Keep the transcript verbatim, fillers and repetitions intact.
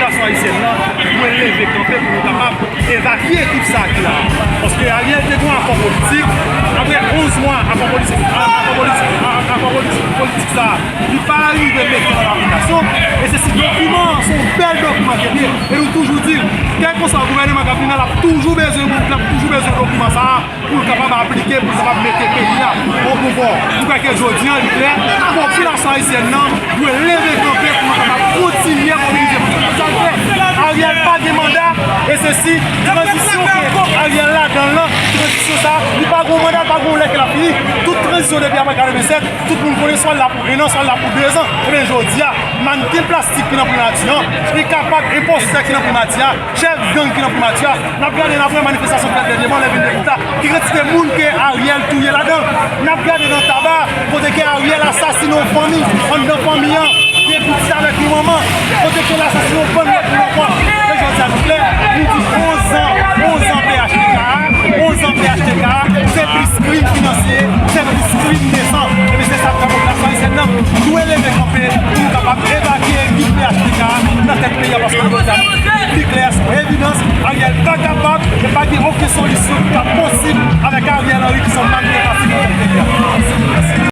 Popilasyon ayisyèn nan dwe leve kanpe pou nou kapab evakye ekip sa a ki la a. Paske Ariel te gen yon akò politik, apre onz mwa akò politik, akò politik, akò politik, politik sa a, li pa rive mete l an aplikasyon. E se si dokiman an, se yon bèl dokiman ke l ye. E nou toujou di l, kèlkeswa gouvènman k ap vini an, l ap toujou bezwen moun, l ap toujou bezwen dokiman sa a pou l kapab aplike, pou l kapab mete peyi a an bon bò. Nou kwè ke jodi a, li klè, popilasyon ayisyèn nan dwe leve kanpe pou nou kapab kontinye mobilize. Sa l fè, Ariel pa gen manda, e se si tranzisyon ke Ariel ladan l lan, tranzisyon sa, li pa gen manda, pa gen lè ke l ap fini. Tout tranzisyon depi apre katrevennsèt, tout moun konnen swa l la pou en an, swa l la pou de zan. Ebyen, jodi a, mannken plastik ki nan primati an, li kapab enpostè ki nan primati a, chèf gang ki nan primati a, n ap gade n ap wè manifestasyon k fèt dènyèman, lè vin de Pita, ki kantite moun ke Ariel touye ladan. N ap gade nan Taba, kote ke Ariel asasine yon fanmi, anndan fanmi an, de pitit avèk yon manman, kote ke l asasine yon fanmi avèk yon enfan. E jodi a, nou klè, nou di onz an, onz an P H T K a, onz an P H T K a, se plis krim finansye, se plis krim de san. Ebyen, se sa k fè popilasyon ayisyèn nan dwe leve kanpe pou nou kapab evakye ekip P H T K a nan tèt peyi a, paske nou di li klè, sou evidans, Ariel pa kapab, e pa gen okenn solisyon ki ka posib avèk Ariel Henry ki se yon malfektè nan tèt peyi a.